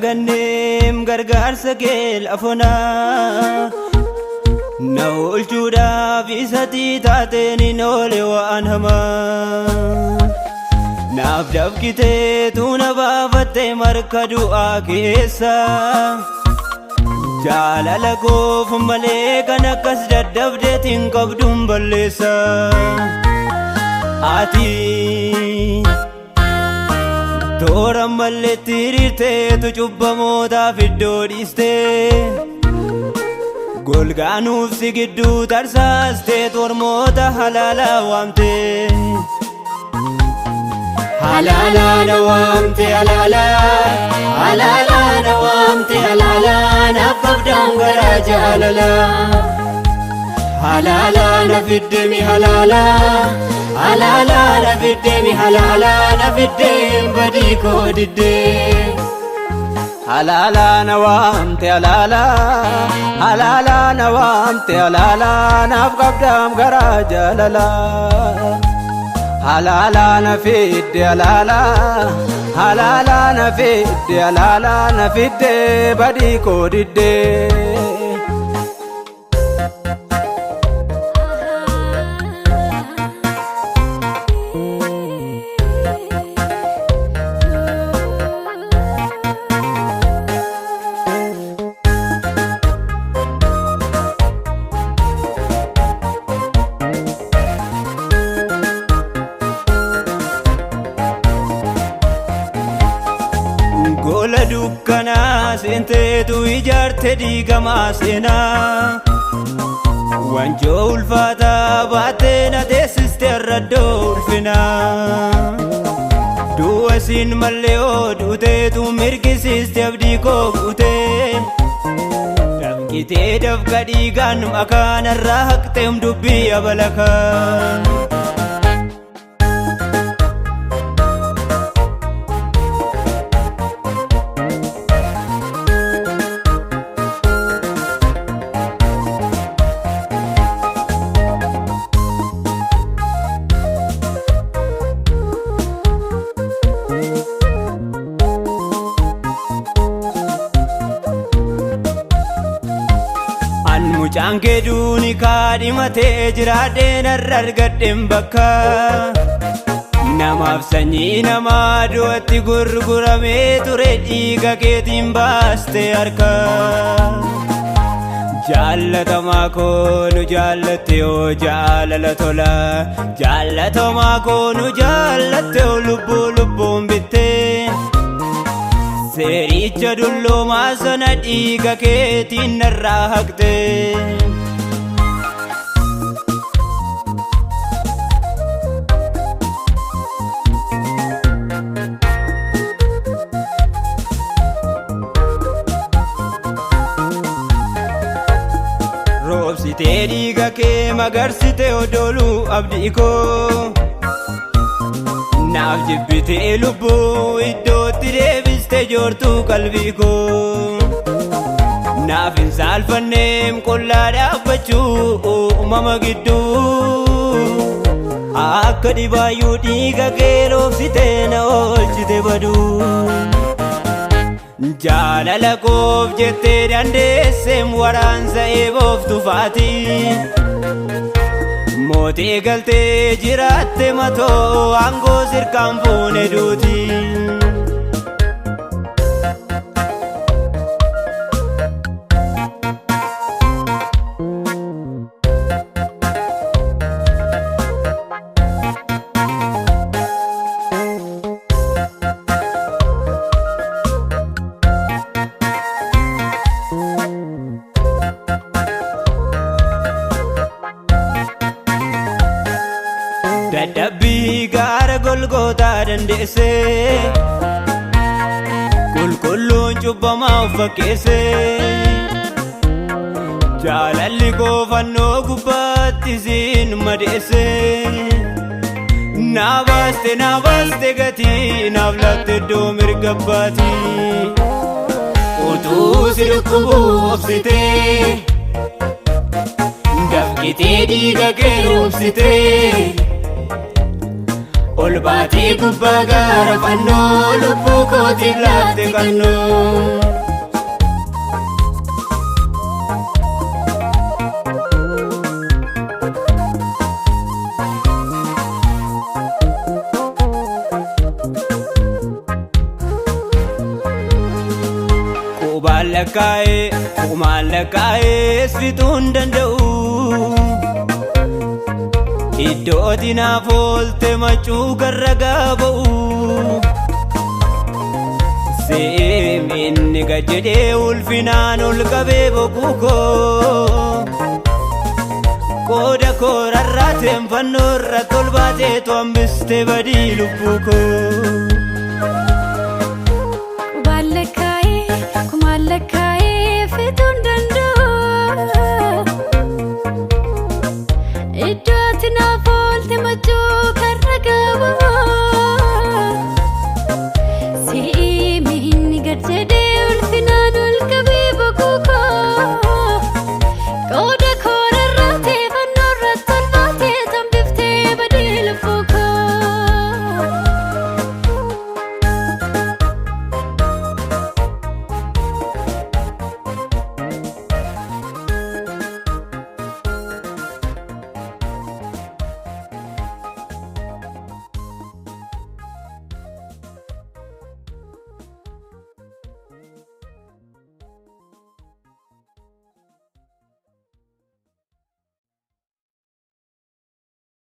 Daganneem gargaarsa kee lafonaa na oolchuudhaaf isatii taateen hin oole waan hamaa. Naaf dafkiteetu na baafatte marka du'aa keessa. Jaalala koof malee kan akkas daddabdeetiin qabduun balleessa. Ati toora malleetti hiriirteetu cubbamootaaf iddoo dhiistee. Golgaanuuf si gidduu tarsaasteetu ormoota halaalaa waamtee. Halaalaa na waamte halaalaa, halaalaa na waamte halaalaa, naaf qabdaan garaa jaalalaa. Halaalaa na fiddemi halaalaa, halaalaa na fiddemi halaalaa, na fiddeen badii koo diddee. Halaalaa na waamte halaalaa, halaalaa na waamte halaalaa, naaf qabdaam garaa jaalalaa. Halaalaa na fidde halaalaa, halaalaa na fidde halaalaa, na fidde badii koo diddee. Gola dukkanaa seenteetu ijaarte diigamaa seenaa. Wanjoo ulfaataa baattee na teessiste arraddoo ulfinaa. Du'a siin mallee oduuteetu mirgisiiste abdii koo guutee. Dafqitee dafqa dhiigaan makaanarraa haqxeem dubbii abalakaa. An mucaan kee duuni kaadhimatee jiraadheen har'a argadheen bakka. Namaaf sanyii namaa du'atti gurguramee ture dhiiga keetiin baaste harka. Jaallatamaa koo nu jaallatte yoo jaalala tola. Jaallatamaa koo nu jaallatte yoo lubbuu lubbuun bittee. Seericha dulloomaa sana dhiiga keetiin narraa haqxe. Roobsitee dhiiga kee magarsite odooluu abdii koo. Naaf jibbitee lubbuu iddootti deebiste joortuu qalbii koo. Naaf hin saalfanneem qullaa dhaabbachuu uumama gidduu. Akka dhibaayyuu dhiiga kee roobsitee na oolchite baduu. Jaalala koof jettee dandeesseem waraansa eeboof tufaati. Mootii galtee jiraatte matoo aangoo sirkaan fuune duuti. Dadhabbii gaara Golgootaa dandeessee, qulqulluun cubbamaa of fakkeessee, jaalalli koo fannoo gubbaatti siin madeessee, naa baaste, naa baaste gatii naaf laatte iddoo mirga abbaatii. Utuu si dhukkubuu obsitee, dafqitee dhiiga kee roobsitee. Ol baatee gubbaa gaara fannoo lubbuu kootiif laatte kannoo. Qubaan lakkaa'ee kumaan lakkaa'ee fixuu hin danda'u. Iddoo naaf oolte macuu garra gaaba'u. Seem inni gad jedhee ulfinaan ol qabee boquu koo. Qooda koo rarraateen fannoo irra tolbaateetu hambiste badii lubbuu koo. Qubaan lakkaa'ee kumaan lakkaa'ee fixuu hin danda'u. Iddoo ati naaf oolte machuu karra gabu.